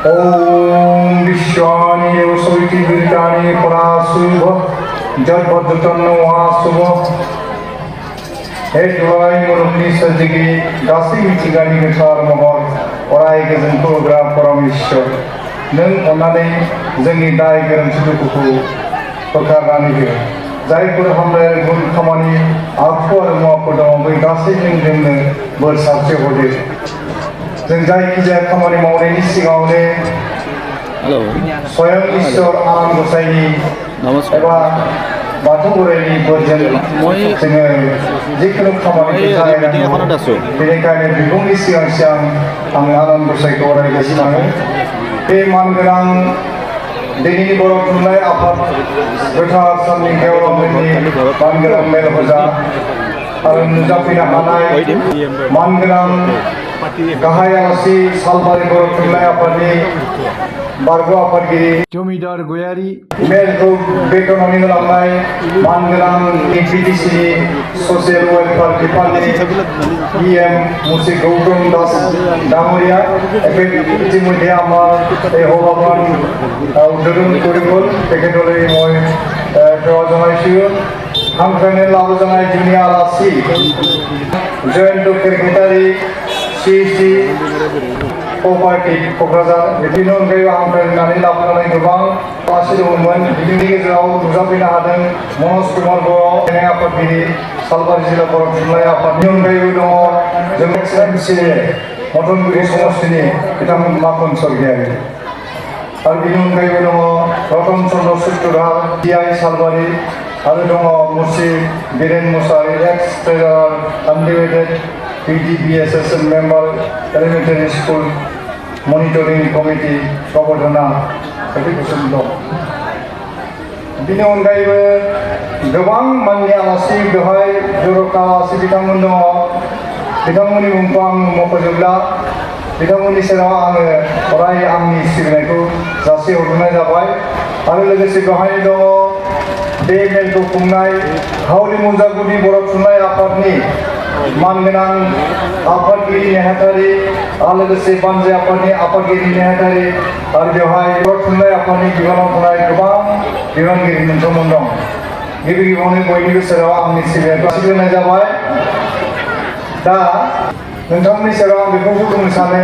Om Vishwani Devasaviti Virtani Parasubha Jadbhadratanno Asubha Hedvai Murukni Sajigi Gasi Michigani Githar Mahor Orai Gazan Program Paramishwar Nung Onane Zangi Dai Garam Chidukuku Pakarani Gir Jaipur Hamle Gun Kamani Akpar Muapadam Bai Gasi Ningdimne Bar Sabche Hode जों जायखिजाया खामानि मावनायनि सिगाङावनो स्वयं ईश्वर आनान गसाइनि एबा बाथौ बोराइनि बोरजों जोङो जिखुनु खामानिखौ जागायनांगौ बेनिखायनो बिबुंनि सिगां सिगां आं आनान गसाइखौ अरायगासिनो आङो बे मानगोनां दिनैनि बर' थुनलाइ आफाद गोथार साननि गेवलांनि मानगोनां मेल फुजा आरो नुजाफैनो हानाय मानगोनां गाहाय आलासि सालबारि बर' थुनलाइ आफादनि बारग' आफादगिरि जमिदार गयारि मेलखौ बेखेवनानै होलांनाय मानगोनां बिटिसिनि ससियेल वेलफेयार डिपार्टमेन्टनि ইএম মুন্সি গৌতম দাস ডাঙৰীয়া ইতিমধ্যে আমাৰ এই সভাখন উদ্বোধন কৰি গ'ল তেখেতলৈ মই সেৱা জনাইছোঁ हांख्रायनाय लाबोजानाय जुनिया आलासि जयन्त सेक्रेटारि सिसि कपारेटिभ क'क्राझार बेनि अनगायैबो हांख्रायनानै लाबोजानाय गोबां आलासि दङमोन बिनि गेजेराव नुजाफैनो हादों मनज कुमार बर' लेङाइ आफादगिरि सालबारि जिल्ला बर' थुनलाइ आफादनि अनगायैबो दङ जों एक्सेलेन्सि मदनगुरि समष्टिनि बिथांमोन माखन सरगियारि आरो बिनि अनगायैबो दङ रतन चन्द्र सूत्रधार DI सालबारि आरो दङ मुर्सि Biren Musahary ex treasurer undivided PDBSSN member elementary school monitoring committee प्रबर्धना बेफोरखौसो दं बिनि अनगायैबो गोबां माननि आलासि बेवहाय जर'खा आलासि बिथांमोन दङ बिथांमोननि मुंखौ आं मख'जोबला बिथांमोननि सेराव आङो अराय आंनि सिबिनायखौ जासिहरनाय जाबाय आरो लोगोसे बेवहाय दङ बे मेलखौ खुंनाय हावलि मुजागुदि बर' थुनलाइ आफादनि मानगोनां आफादगिरि नेहाथारि आरो लोगोसे बानजाय आफादनि आफादगिरि नेहाथारि आरो बेवहाय बर' थुनलाइ आफादनि बिबानाव थानाय गोबां बिबानगिरि नोंथांमोन दं गिबि गिबियावनो बयनिबो सेराव आंनि सिबिनायखौ जासिग्रोनाय जाबाय दा नोंथांमोननि सेराव आं बेखौबो बुंनो सानो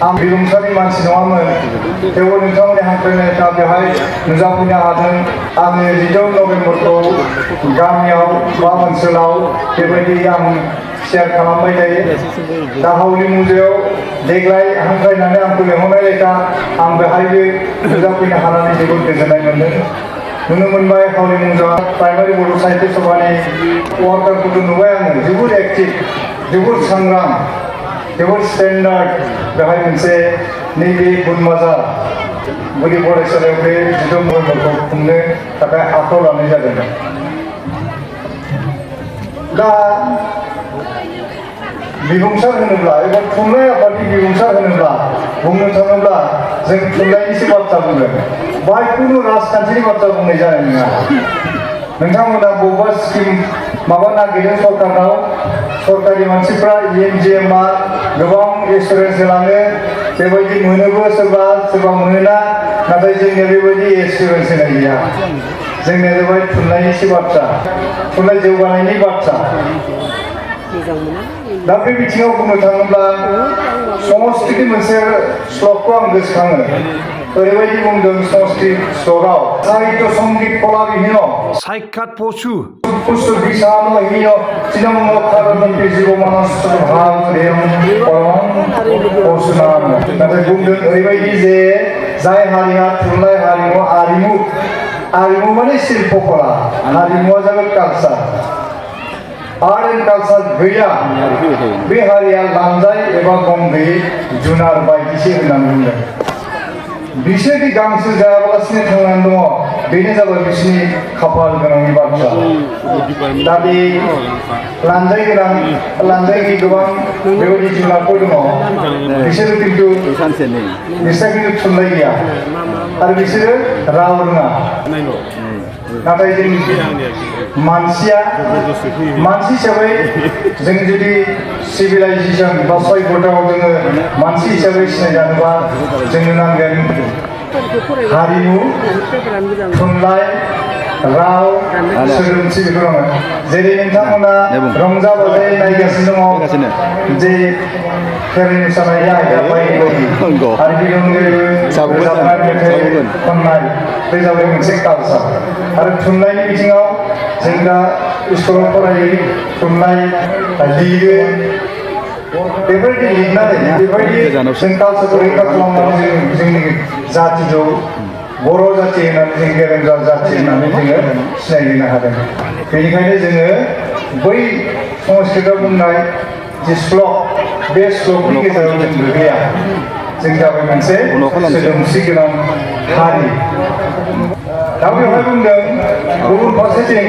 आं बिबुंसारनि मानसि नङामोन थेवबो नोंथांमोननि हांख्रायनायफ्रा बेवहाय नुजाफैनो हादों आङो 12 नभेम्बरखौ गामियाव बा ओनसोलाव बेबायदि आं शेयार खालामबाय थायो दा हावलि मुजायाव देग्लाय हांख्रायनानै आंखौ लेंहरनाय लेखा आं बेवहायबो नुजाफैनो हानानै जोबोद गोजोननाय मोन्दों नुनो मोनबाय हावलि मुजा प्राइमारि बर' साहित्य सभानि वार्कारफोरखौ नुबाय आङो जोबोद एक्टिभ जोबोद सांग्रां जोबोद स्टेन्डार्ड बेवहाय मोनसे नैबे गुनमाजार गुदि फरायसालियाव बे 12 नभेम्बरखौ खुंनो थाखाय आखायाव लानाय जादों दा बिबुंसार होनोब्ला एबा थुनलाइ आफादनि बिबुंसार होनोब्ला बुंनो थाङोब्ला जों थुनलाइनिसो बाथ्रा बुंगोन बाहाय खुनु राजखान्थिनि बाथ्रा बुंनाय जानाय नङा नोंथांमोना बबेबा स्किम माबा नागिरदों सरकारनाव सरकारि मानसिफ्रा EMGMआ गोबां एसुरेन्स होलाङो बेबायदि मोनोबो सोरबा मोना नाथाय जोंनिया बेबायदि एसुरेन्स होनाय गैया जोंनिया जाबाय थुनलाइनिसो बाथ्रा थुनलाइ जौगानायनि बाथ्रा दा बे बिथिङाव बुंनो थाङोब्ला समष्टिनि मोनसे श्लकखौ आं गोसोखाङो ओरैबायदि बुंदों समष्टि श्लकआव साहित्य संगीत कला बिहीन साक्षात पशु पुष्ट विषामहीन चिदम्ब खारदन्ति जीव मानस भावदेम परम पशुनाम नाथाय बुंदों ओरैबायदि जे जाय हारिया थुनलाइ आरिमु माने शिल्प कला हारिमुआ जाबाय कालचार आर्ट एन्ड कालचार गैया बे हारिया लांजाय एबा गं गैयै जुनार बायदिसो होननानै बुंदों बिसोरनि गांसो जायाबालासिनो थांनानै दङ बेनो जाबाय बिसोरनि खाफाल गोनांनि बाथ्रा दा बे लांजायनि गोबां बेबायदि जुनारफोर दङ बिसोरो खिन्थु बिसोरहा खिन्थु थुनलाइ गैया आरो बिसोरो राव रोङा नाथाय जों मानसिया मानसि हिसाबै जों जुदि सिभिलाइजेसन बा सभ्यतायाव जोङो मानसि हिसाबै सिनायजानोबा जोंनो नांगोन हारिमु थुनलाइ राव सोदोमस्रि बेफोर दङ जेरै नोंथांमोना रंजा बाजायै नायगासिनो दङ जे खेराइ मोसानायनि आयदा बायदि बायदि आरो बेनि अनगायैबो रोजाबनाय मेथाइ खननाय बे जाबाय मोनसे कालचार आरो थुनलाइनि बिथिङाव जों दा स्कुलाव फरायो थुनलाइ लिरो बेफोरबायदि लिरनानै बेफोरबायदि जों कालचारखौ रैखा खालामनानै जोंनि जातिखौ बर' जाति होननानै जों गेरेमसा जाति होननानै जोङो सिनायहोनो हादों बेनिखायनो जोङो बै संस्कृतआव बुंनाय जे श्लक बे श्लकनि गेजेराव जों गोग्लैया जों जाबाय मोनसे सोदोमस्रि गोनां हारि दा बेवहाय बुंदों गुबुन फारसेथिं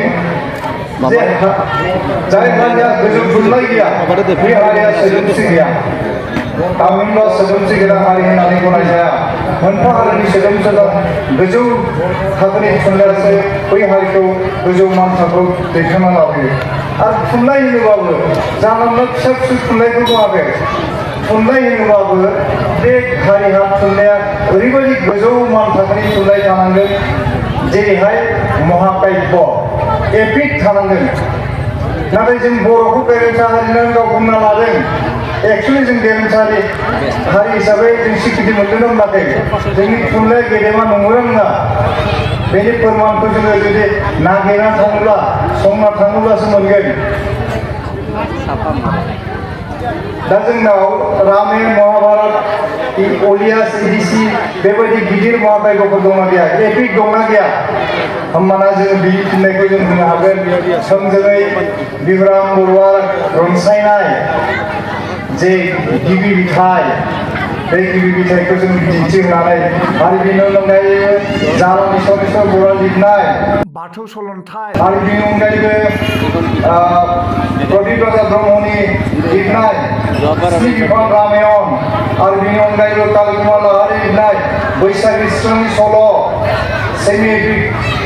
जे जाय हारिया गोजौ थुनलाइ गैया बे हारिया सोदोमस्रि गैया थामहिनबा सोदोमस्रि गोनां हारि होननानै गनाय जाया मोनफा हारिनि सोदोमस्रिया गोजौ थाखोनि थुनलाइयासो बै हारिखौ गोजौ मान थाखोआव दैखांना लाबोयो आरो थुनलाइ होनोबाबो जानला फिसा फिसौ थुनलाइखौ बुङाखै थुनलाइ होनोबाबो बे हारिहा थुनलाइया ओरैबायदि गोजौ मान थाखोनि थुनलाइ थानांगोन जेरैहाय महाकाव्य एपिक थानांगोन नाथाय जों बर'खौ गेरेमसा हारि होननानै गाव बुंना लादों एक्चुअली जों गेरेमसा हारि हिसाबै जों स्वीकृति मोनदों होनाखै जोंनि थुनलाइया गेदेमा नंगौना नङा बेनि फोरमानखौ जोङो जुदि नागिरना थाङोब्ला संना थाङोब्लासो मोनगोन दा जोंनाव रामायण महाभारत इलियास इडिसि बेबायदि गिदिर महाकाव्यफोर दंना गैया एपिक दंना गैया होमबाना जोङो बिनि फिननायखौ जों होनो हागोन थोंजोङै बिग्राम बरुवा रनसायनाय जे गिबि बिथाइ बे गिबि बिथाइखौ जों दिन्थि होनानै आरो बेनि अनगायैबो जारां बिश्वेश्वर बरुवा लिरनाय बाथौ सलन्थाइ आरो बेनि अनगायैबो प्रदीप राजा ब्रह्मनि लिरनाय स्नि बिफां रामायण आरो बेनि अनगायैबो कालिकुमार लाहारि लिरनाय बैसागि सिख्लानि सल' सेमि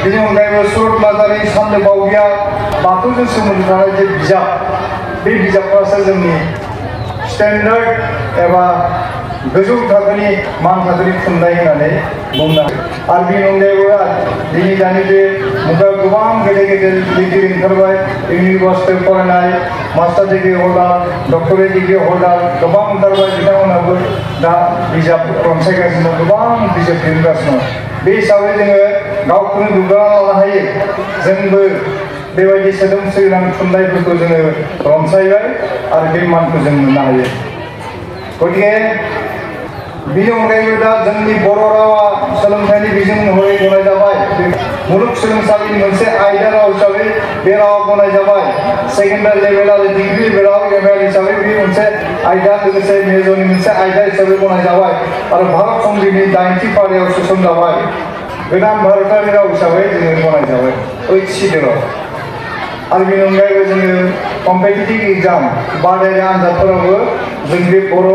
बेनि अनगायैबो सुरत नार्जारि सानदो बावदिया बाथौजों सोमोन्दो थानाय जे बिजाब बे बिजाबफ्रासो जोंनि स्टेन्डार्ड एबा गोजौ थाखोनि मान थाखोनि थुनलाइ होननानै बुंनो हायो आरो बेनि अनगायैबो दिनै दानि बे मुगायाव गोबां गेदेर गेदेर लिरगिरि ओंखारबाय इउनिभार्सिटियाव फरायनाय मास्टार डिग्रि हल्डार डक्टरेट डिग्रि हल्डार गोबां ओंखारबाय बिथांमोनाबो दा बिजाब रनसायगासिनो गोबां बिजाब दिहुनगासिनो बे हिसाबै जोङो गावखौनो दुग्गाना लानो हायो जोंबो बेबायदि सोदोमस्रि गोनां थुनलाइफोरखौ जोङो रनसायबाय आरो बे मानखौ जों मोननो हायो गतिके बेनि अनगायैबो दा जोंनि बर' रावा सोलोंथाइनि बिजों महरै गनाय जाबाय मुलुगसोलोंसालिनि मोनसे आयदा राव हिसाबै बे रावा गनाय जाबाय सेकेन्डारि लेभेल आरो डिग्री लेभेलाव एमएल हिसाबै बे मोनसे आयदा लोगोसे मेजरनि मोनसे आयदा हिसाबै गनाय जाबाय आरो भारत संबिधाननि 90 फारियाव सोसनजाबाय गोदान भारतारि राव हिसाबै जोङो गनाय जाबाय 8 सिडिउलाव आरो बेनि अनगायैबो जोङो कम्पिटिटिभ एग्जाम बादायारि आनजादफोरावबो जों बे बर'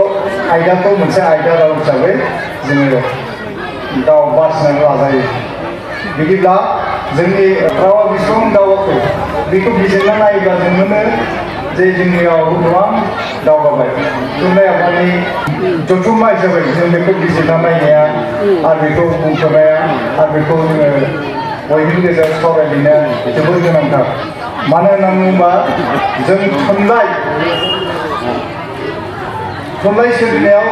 आयदाखौ मोनसे आयदा राव हिसाबै जोङो गाव बासिनानै लाजायो बिदिब्ला जोंनि रावा बेसेबां दावगाखो बेखौ बिजिरना नायोब्ला जों मोनो जे जोंनि रावाबो गोबां दावगाबाय थुनलाइ आफादनि जथुम्मा हिसाबै जों बेखौ बिजिरना नायनाया आरो बेखौ बुंफोरनाया आरो बेखौ जोङो बयनिबो गेजेराव सावरायलायनाया जोबोद गोनांथार मानो होनना बुङोबा जों थुनलाइ सोरजिनायाव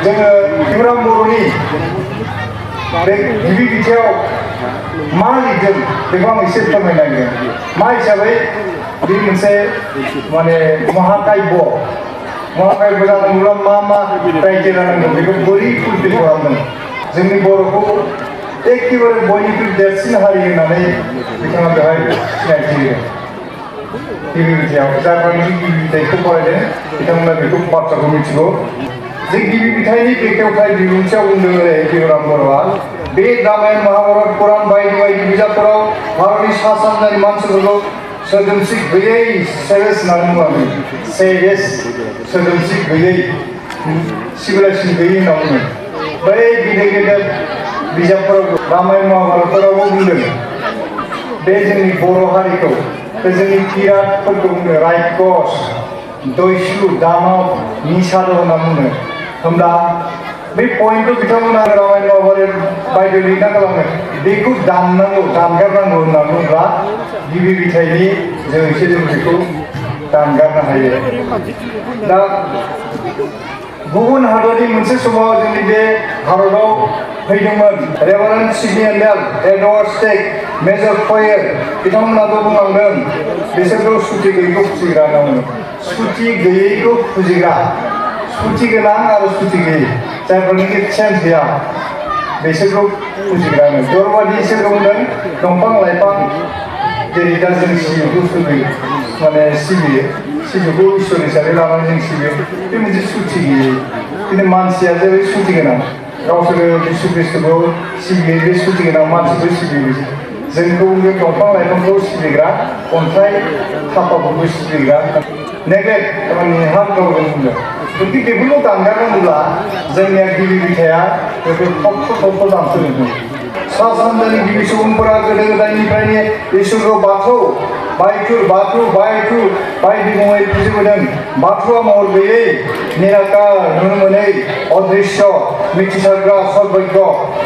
जोङो बिग्राम बर'नि बे गिबि बिथायाव मा लिरदों बेखौ आं एसे फोरमायनांगोन मा हिसाबै बे मोनसे माने महाकाव्य जानांगौब्ला मा क्राइटेरिया नांगौ बेखौ बोरै फुलफिल खालामदों जोंनि बर'खौ एखेबारे बयनिख्रुइ देरसिन हारि होननानै बिथाङा बेवहाय सिनायथि होदों गिबि बिथायाव जायफोरनि गिबि बिथाइखौ फरायदों बिथांमोना बेखौ बाथ्राखौ मिथिगौ जे गिबि बिथाइनि बेखेवथाय बिबुंथियाव बुंदों बिग्राम बर'आ बे रामायण महाभारत पुराण बायदि बायदि बिजाबफोराव भारतनि सा सानजानि मानसिफोरखौ सोदोमस्रि गैयै सेरेस होननानै बुङाखै सेरेस सोदोमस्रि गैयै सिभिलाइजेसन गैयै होनना बुङो बै गिदिर गिदिर बिजाबफोराव रामायण महाभारतफोरावबो बुंदों बे जोंनि बर' हारिखौ बे जोंनि किरातफोरखौ बुङो रायकस दैस्लु दानब निसाद होनना बुङो होमब्ला बे पइन्टखौ बिथांमोना रामायण महाभारत बायदि लिरना गालाङो बेखौ दाननांगौ दानगारनांगौ होनना बुङोब्ला गिबि बिथाइनि जोंसो जों बेखौ दानगारनो हायो दा गुबुन हादरनि मोनसे समाव जोंनि बे भारताव फैदोंमोन reverend Sidney Endle Edward Stack major फयर बिथांमोनाबो बुंलांदों बिसोरखौ सुथि गैयैखौ फुजिग्रा होनना बुङो सुथि गैयैखौ फुजिग्रा सुथि गोनां आरो सुथि गैयै जायफोरनिखि चेन्ज गैया बिसोरखौ फुजिग्रा होनो दरबादि इसोरखौ बुंदों दंफां लाइफां जेरै दा जों सिबियोखौ माने सिबियोखौ इसोर हिसाबै लानानै जों सिबियो बे मोनसे सुथि गैयै खिन्थु मानसिया जेरै सुथि गोनां गावसोरो जिसु ख्रिस्ट'खौ सिबियो बे सुथि गोनां मानसिखौ सिबियो जोंखौ बे दंफां लाइफांखौ सिबिग्रा अन्थाइ थाफाफोरखौ सिबिग्रा नेगेट माने हार्दआव जों बुंदों जुदि बेफोरखौ दानगारनांगौब्ला जोंनिया गिबि बिथाया बेफोर थबथ' दानसोदों सा सानजानि गिबि सुबुंफोरा गोदो गोदायनिफ्रायनो इसोरखौ बाथौ बायदि मुङै फुजिबोदों बाथौआ महर गैयै निराकार नुनो मोनै अदृश्य मिथिसारग्रा सर्बज्ञ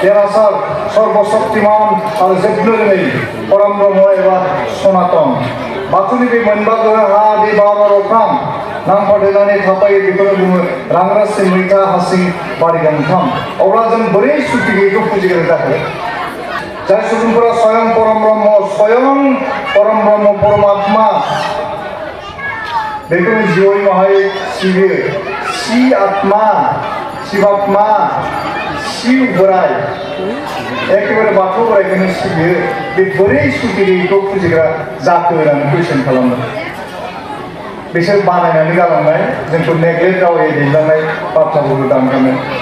देरहासार सर्बशक्तिमान आरो जोबनो रोङै परम ब्रह्म एबा सनातन बाथौनि बे मोनबा गोहो हा दै बार अख्रां नांफादेरनानै थाफायो बेखौनो बुङो रांरासि मैथा हासिं बारि गांथाम अब्ला जों बोरै सुथि गैयैखौ फुजिग्रा जाखो जाय सुबुंफोरा स्वयं परम ब्रह्म परमात्मा बेखौनो जिउयै माहाय सिबियो शिवात्मा शिव बोराय एखेबारे बाथौ बोरायखौनो सिबियो बे बोरै सुथि गैयैखौ फुजिग्रा जाखो होननानै कुइसन खालामो बिसोर बानायनानै गालांनाय जोंखौ नेग्लेक्ट रावै दैलांनाय बाथ्राफोरखौ दानगारनाय